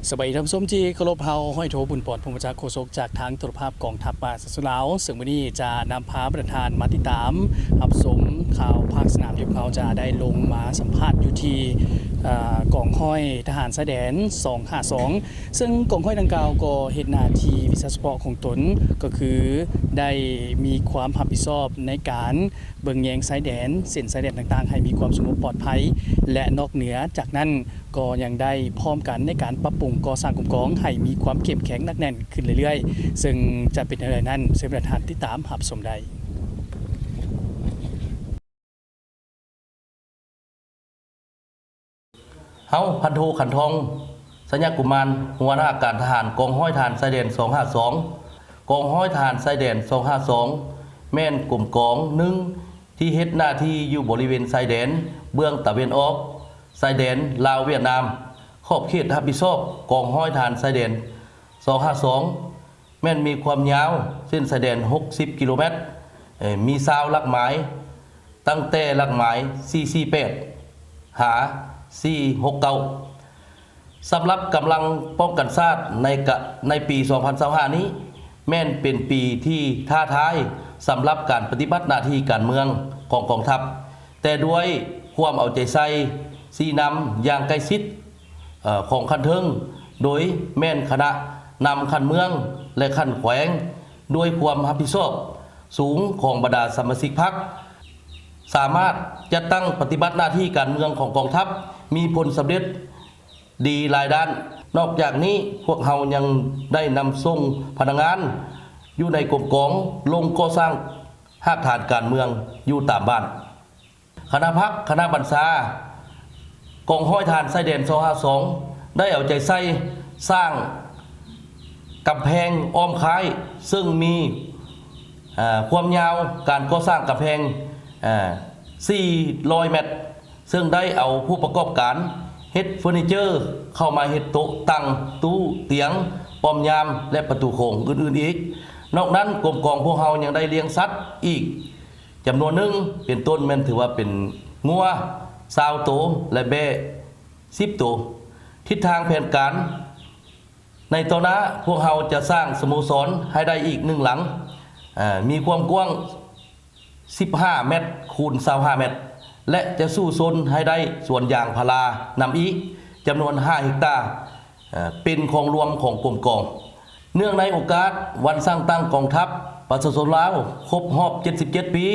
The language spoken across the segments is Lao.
ສະບາຍດີທ່ານຜູ້ຊົມທີ່ເຄົາລົບ, ເຮົາ ຮ້ອຍໂທ ບຸນປອນ ພົມມະຈັກ ໂຄສົກຈາກທາງໂທລະພາບກອງທັບມາສາສະລາວ, ເຊິ່ງມື້ນີ້ຈະນຳພາບັນດາທ່ານມາຕິດຕາມຮັບຊົມຂ່າວພາກສະໜາມທີ່ພວກເຮົາຈະໄດ້ລົງມາສຳພາດຢູ່ທີ່ ເອີ ກອງຮ້ອຍທະຫານຊາຍແດນ ສອງຫ້າສອງ ເຊິ່ງກອງຮ້ອຍດັ່ງກ່າວກໍເຮັດໜ້າທີ່ວິຊາສະເພາະຂອງຕົນ ກໍຄືໄດ້ມີຄວາມຮັບຜິດຊອບໃນການ ເບິ່ງແຍງຊາຍແດນ, ເສັ້ນຊາຍແດນຕ່າງໆ ໃຫ້ມີຄວາມສະຫງົບປອດໄພ ແລະ ນອກເໜືອຈາກນັ້ນກໍຍັງໄດ້ພ້ອມກັນໃນການປັບປຸງກໍ່ສ້າງກົມກອງໃຫ້ມີຄວາມເຂັ້ມແຂງໜັກແໜ້ນຂຶ້ນເລື້ອຍໆ, ເຊິ່ງຈະເປັນແນວໃດນັ້ນ ເຊີນທ່ານຕິດຕາມຮັບຊົມໄດ້. ເຮົາ ພັນໂທ ຂັນທອງ ໄຊຍະກຸມານ ຫົວໜ້າການທະຫານກອງຮ້ອຍທະຫານຊາຍແດນ ສອງຫ້າສອງ. ກອງຮ້ອຍທະຫານຊາຍແດນ ສອງຫ້າສອງ ແມ່ນກົມກອງໜຶ່ງທີ່ເຮັດໜ້າທີ່ຢູ່ບໍລິເວນຊາຍແດນເບື້ອງຕາເວັນອອກຊາຍແດນລາວຫວຽດນາມ. ຂອບເຂດຮັບຜິດຊອບກອງຮ້ອຍທະຫານຊາຍແດນ ສອງຫ້າສອງ ແມ່ນມີຄວາມຍາວເສັ້ນຊາຍແດນ ຫົກສິບ ກິໂລແມັດ, ເອີ ມີ ຊາວ ຫຼັກໝາຍ, ຕັ້ງແຕ່ຫຼັກໝາຍ ສີ່ສີ່ແປດ ຫາ ສີ່ຫົກເກົ້າ. ສຳລັບກຳລັງປ້ອງກັນຊາດໃນກະ ໃນປີ ສອງພັນຊາວຫ້ານີ້ ແມ່ນເປັນປີທີ່ທ້າທາຍສຳລັບການປະຕິບັດໜ້າທີ່ການເມືອງຂອງກອງທັບ, ແຕ່ດ້ວຍຄວາມເອົາໃຈໃສ່ຊີ້ນຳຢ່າງໃກ້ຊິດ ເອີ ຂອງຂັ້ນເທິງ, ໂດຍແມ່ນຄະນະນຳຂັ້ນເມືອງ ແລະ ຂັ້ນແຂວງ, ດ້ວຍຄວາມຮັບຜິດຊອບສູງຂອງບັນດາສະມາຊິກພັກ, ສາມາດຈັດຕັ້ງປະຕິບັດໜ້າທີ່ການເມືອງຂອງກອງທັບມີຜົນສຳເລັດດີຫຼາຍດ້ານ. ນອກຈາກນີ້, ພວກເຮົາຍັງໄດ້ນຳສົ່ງພະນັກງານຢູ່ໃນກົມກອງລົງກໍ່ສ້າງຮາກຖານການເມືອງຢູ່ຕາມບ້ານ. ຄະນະພັກ, ຄະນະບັນຊາກອງຮ້ອຍທະຫານຊາຍແດນ ສອງຫ້າສອງ ໄດ້ເອົາໃຈໃສ່ສ້າງກຳແພງອ້ອມຄ້າຍ, ເຊິ່ງມີ ເອີ ຄວາມຍາວການກໍ່ສ້າງກຳແພງ ເອີ ສີ່ຮ້ອຍແມັດ, ເຊິ່ງໄດ້ເອົາຜູ້ປະກອບການເຮັດເຟີນີເຈີເຂົ້າມາເຮັດໂຕະ, ຕັ່ງ, ຕູ້, ຕຽງ, ປ້ອມຍາມ ແລະ ປະຕູໂຂງອື່ນໆອີກ. ນອກນັ້ນ, ກົມກອງພວກເຮົາຍັງໄດ້ລ້ຽງສັດອີກ ຈຳນວນໜຶ່ງ ເປັນຕົ້ນແມ່ນຖືວ່າເປັນງົວ ຊາວໂຕ ແລະ ແບ້ ສິບໂຕ. ທິດທາງແຜນການໃນຕໍ່ໜ້າ, ພວກເຮົາຈະສ້າງສະໂມສອນໃຫ້ໄດ້ອີກໜຶ່ງຫຼັງ, ເອີ ມີຄວາມກວ້າງ ສິບຫ້າແມັດ ຄູນ ຊາວຫ້າແມັດ ແລະ ຈະສູ້ຊົນໃຫ້ໄດ້ສວນຢາງພາລານຳອີກ ຈຳນວນຫ້າເຮັກຕາ, ເປັນຂອງລວມຂອງກົມກອງ. ເນື່ອງໃນໂອກາດວັນສ້າງຕັ້ງກອງທັບປະຊາຊົນລາວຄົບຮອບເຈັດສິບເຈັດປີ,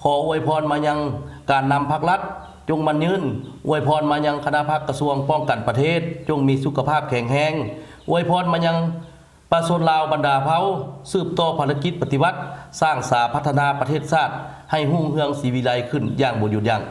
ຂໍອວຍພອນມາຍັງການນຳພັກລັດ ຈົ່ງໝັ້ນຍືນ, ອວຍພອນມາຍັງຄະນະພັກກະຊວງປ້ອງກັນປະເທດ ຈົ່ງມີສຸຂະພາບແຂງແຮງ, ອວຍພອນມາຍັງປະຊາຊົນລາວບັນດາເຜົ່າ ສືບຕໍ່ພາລະກິດປະຕິວັດ, ສ້າງສາພັດທະນາປະເທດຊາດໃຫ້ຮຸ່ງເຮືອງສີວິໄລຂຶ້ນຢ່າງບໍ່ຢຸດຢັ້ງ.